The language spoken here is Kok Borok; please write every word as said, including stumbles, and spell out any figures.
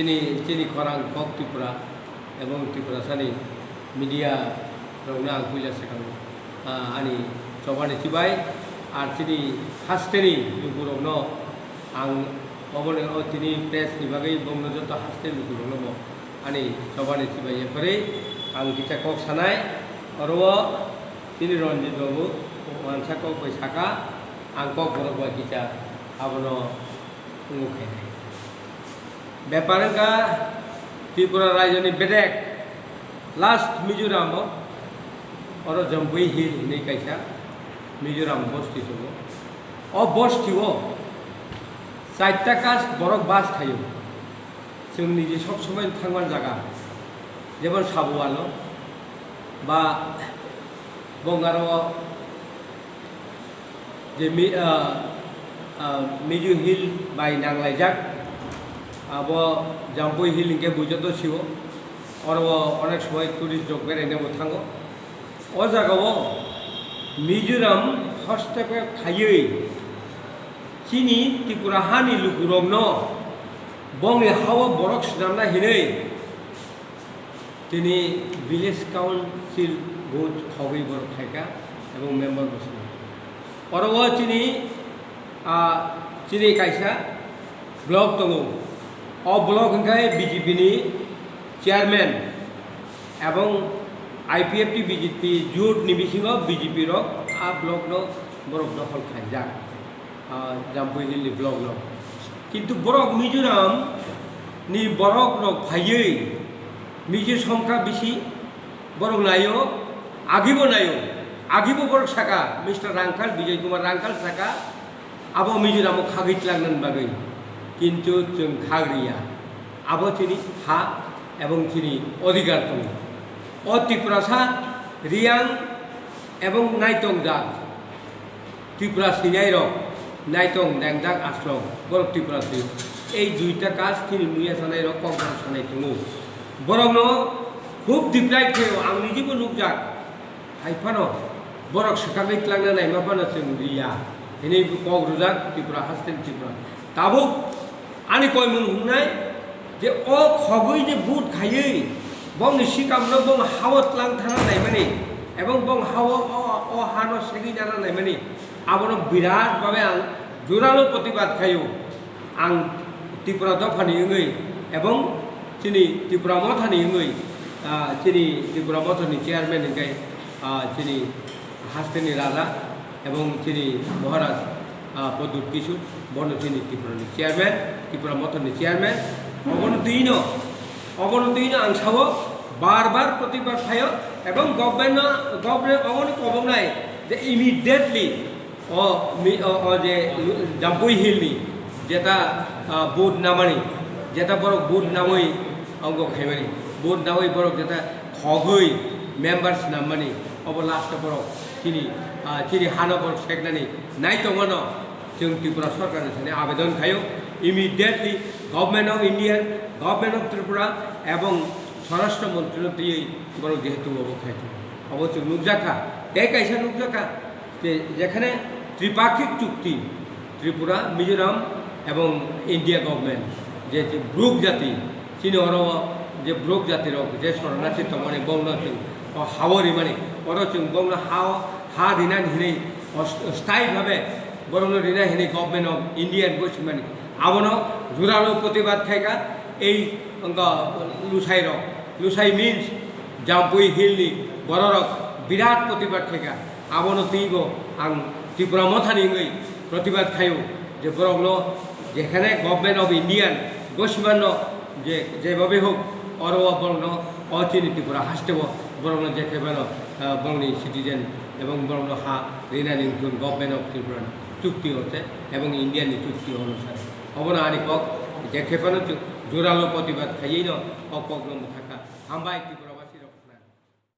Chini, chini khorang kok Tripura ebong Tiprasani media rokno ang puila swkang, ah, ani chobani chibai, ar chini hasteni lukurokno ang oboni, o tini press ni bagwi bongno joto haste lukurokno bo ani chobani chibai, yapharwi ang kisa kok sanai, oro o chini Ranjit babu wansa kok bai saka, ang kok borok bai kisa abono wngo khainai. Bepar wngkha Tripura rajyoni bedek last Mizoram o, oro Jampui Hill hinwi kaisa Mizoram bosti tongo. O bosti o chaita caste borok bas khaio. Chwng niji sob somoi thangman jaga, jemon Sabualo ba Bongaro je Mi-, ah, ah, Mizo Hill bai nanglaijak, abo Jampui Hill hinkhe buijoto sio, oro o onek somoi tourist rok beraina bo thango. O jaga o Mizoram hasteo khaiwi chini Tripura hani lukurokno bongni ha-o borok swnamna hinwi tini village council vote khogwi borok khaikha ebong member bo swnam. Oro o chini, ah, chini kaisa block tongo. O block hwnkhe B J P ni chairman ebong I P F T B J P jut ni bisingo B J P rok a block no borok dokhol khaijak. Ah, Jampui Hill ni block no. Kintu borok Mizoram ni borok rok phaiwi Mizo songkha bisi borok naio, agibo naio, agibo borok saka, Mister Rangkhal, Bijoy Kumar Rangkhal saka, abo Mizoram o khagwi tlangnani bagwi. Kintu chwng khagriya, abo chini ha ebong chini odhikar tongo. O Tiprasa, Riyang ebong Naitong jat. Tripura sinai rok, Naitong, Dengjak, Aslong, borok Tripura si. Ei duita caste chini muya sanai rok kok jang sanai tongo. Borok no khub deprive khaio, ang niji bo nukjak. Hai phano borok swkagwi tlangna naima phano chwng riya hinwi kok rwjak Tripura haste ni Tripura. Tabuk ani koimung hwngnai, je o khogwi je vote khaiwi bongni sikamno bong hao tlang thana naimani ebong bong hao o, o hano segwi nana naimani, abono birat bhabe ang joralo protibad khaio. Ang Tripura dophani wngwi ebong chini Tripura mothani wngwi, ah, chini Tripura mothani chairman hwnkhe, ah, chini hasteni raja ebong chini Maharaj, ah, Pradyut Kishore, bono chini Tripura ni chairman, Tripura mothor ni chairman, obono twi no, obono twi no ang sao bar bar protibad khaio, ebong government no, government obono koboknai je immediately o mi-, o, o je Jampui Hill ni jeta, ah, vote namani, jeta borok vote namwi ongo khaimani, vote namwi borok jeta khogwi member swnammani, obo last o borok chini, ah, chini hano borok seknani nai tongmano. Chwng Tripura Sarkarni thani abedon khaio, immediately Government of India, Government of Tripura ebong Swarashtra Montrino twiwi borok jehetu obo khai tongo. Obo chwng nukjakha, tei kaisa nukjakha je, jekhane tripakhik chukti Tripura, Mizoram ebong India Government je, je Bruk jati, chini oro o je Bruk jati rok je soronarthi tongmani bongno chwng o hao rimani, oro chwng bongno hao, ha rinani hinwi o sthayi bhabe borokno rina hinwi Government of India ni gosimani abono joralo protibad khaikha. Ei wngkha Lusai rok, Lusai means Jampui Hill ni bororok birat protibad khaikha. Abono twibo ang Tripura mothani wngwi protibad khaio je borokno jekhane Government of India gosimano je, jebhabe hok oro o borokno o chini Tripura hasteo borokno jekhebano, ah, borokni citizen ebong borokno ha rinani wngkha Government of Tripura ni chukti hote ebong India ni chukti onusare. Obono ani kok jekhebano chu-, joralo protibad khaiwi no o kokno mwthakha. Hambai Tripura.